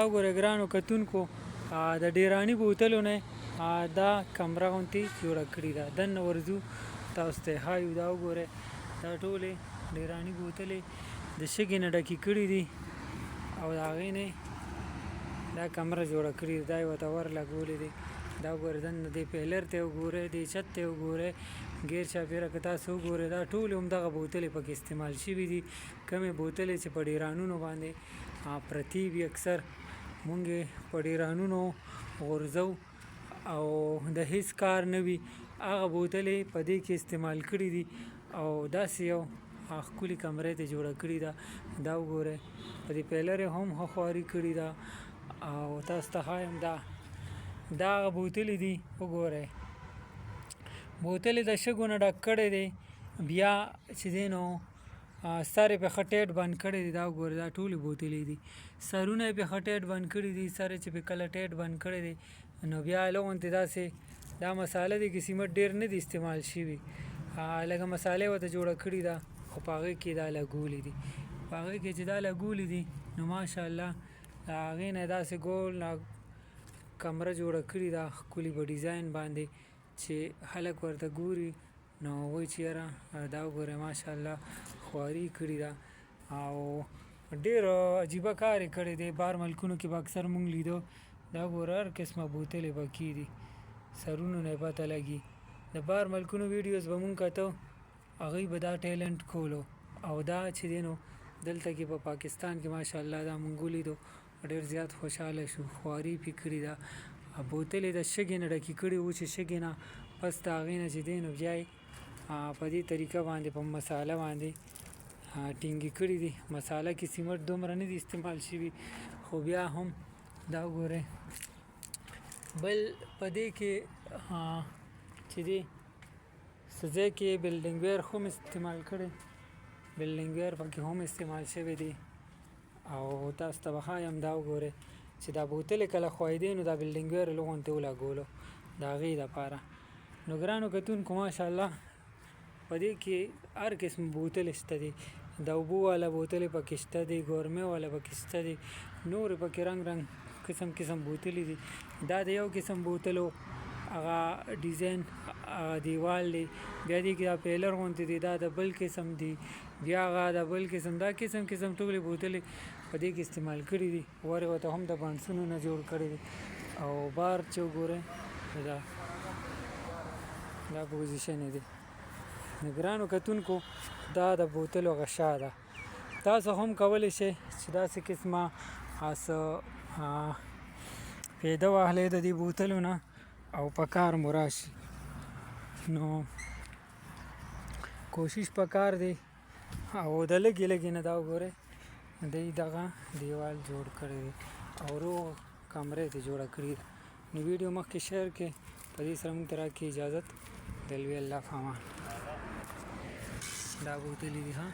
وګوره ګرانو کتونکو، د ډیرانی بوتلو نه دا کمره غونتی جوړه کړې ده. دننه ورځو، تاسو ته ښایو. دا وګوره، دا ټولې ډیرانی بوتلې د شګې نه ډکې کړې دي او د هغې نه دا کمره جوړه کړې ده. دا یې ورته ور لګولې دی. دا وګوره، دننه دې پیلر ته وګوره، دې چت ته وګوره، ګیر چاپېره که تاسو وګورئ، دا ټولې همدغه بوتلې پکې استعمال شوي دي، کومې بوتلې چې په ډیرانونو باندې پرتې وي. اکثر مونږ یې په ډیرانونو غورځو او د هیڅ کار نه وي، هغه بوتلې په دې کې استعمال کړي دي او داسې یو ښکلي کمره ته جوړه کړې ده. دا وګورئ، په دې پیلر یې هم ښه خواري کړې ده او تاسو ته ښایم. دا هغه بوتلې دي. وګورئ، بوتلې د شګو نه ډک کړی دی، بیا چې دی نو سر یې په ښه ټیټ بند کړی دی. دا وګورئ، دا ټولې بوتلې دي، سرونه یې په ښه ټیټ بند کړي دي. سر یې چې په کله ټیټ بند کړی دی نو بیا لغونتې داسې دا مساله دی کې سیمټ ډېر نه دي استعمال شوي، لږه مساله یې ورته جوړه کړې ده، خو په هغې کې دا لګولي دي. په هغې کې چې دا لګولي دي نو ماشاءالله د هغې نه داسې ګول کمره جوړه کړې ده، ښکلي په ډیزاین باندې، چې خلک ورته ګوري نو وایي چې یاره دا وګورئ، ماشاءالله خواري کړې ده او ډېر عجیبه کار یې کړی دی. بار ملکونو کې به اکثر مونږ لیدو. دا وګوره، هر قسمه بوتلې پکې دي، سرونو نه یې پته لګي. د بار ملکونو ویډیوز به مونږ کتو، هغوی به دا ټیلنټ کولو او دا چې دی نو دلته کې په پاکستان کې ماشاءالله دا مونږ ولیدو، ډېر زیات خوشحاله شو. خواري پې کړې ده، بوتلې د شګې نه ډکې کړې وو، چې شګې نه پس د هغې نه چې دی نو بیا یې په دې طریقه باندې په مساله باندې ټینګې کړې دي. مساله کې سیمټ دومره نه دي استعمال شوي، خو بیا هم دا وګورئ. بل په دې کې چې دی څه ځای کې بلډینګ ویر هم استعمال کړی، بلډینګ ویر پکې هم استعمال شوی دی او تاسو ته به ښایم. دا وګورئ چې دا بوتلې کله ښویدې نو دا بلډینګ ویر یې لغونتې ولګولو د هغې دپاره. نو ګرانو کتونکو، ماشاءالله په دې کې هر قسم بوتلې شته دي. د اوبو والا بوتلې پکې شته دي، ګورمې والا پکې شته دي، نورې پکې رنګ رنګ قسم قسم بوتلې دي. دا د یو قسم بوتلو هغه ډیزاین هغه دیوال دی. بیا دې کې دا پیلر غونتې دی، دا د بل قسم دی، بیا هغه د بل قسم. دا قسم قسم ټولې بوتلې په دې کې استعمال کړي دي. ور ورته هم د بانسونو نه جوړ کړی دی او بار چې وګورئ دا پوزیشن دی. نو ګرانو کتونکو، دا د بوتلو غشا ده. تاسو هم کولی شئ چې داسې قسمه څه پیده واخلئ د دې بوتلو نه او په کار مو راشي. نو کوشش پکار دی او د لږې لږې نه دا وګورئ، دی دغه دیوال جوړ کړی دی او روغ کمره یې جوړه کړې ده. نو ویډیو مخکې شیر کړئ. په دې سره موږ ته راکړي اجازت، د لوی الله په امان. دا بوتلې دي. ها.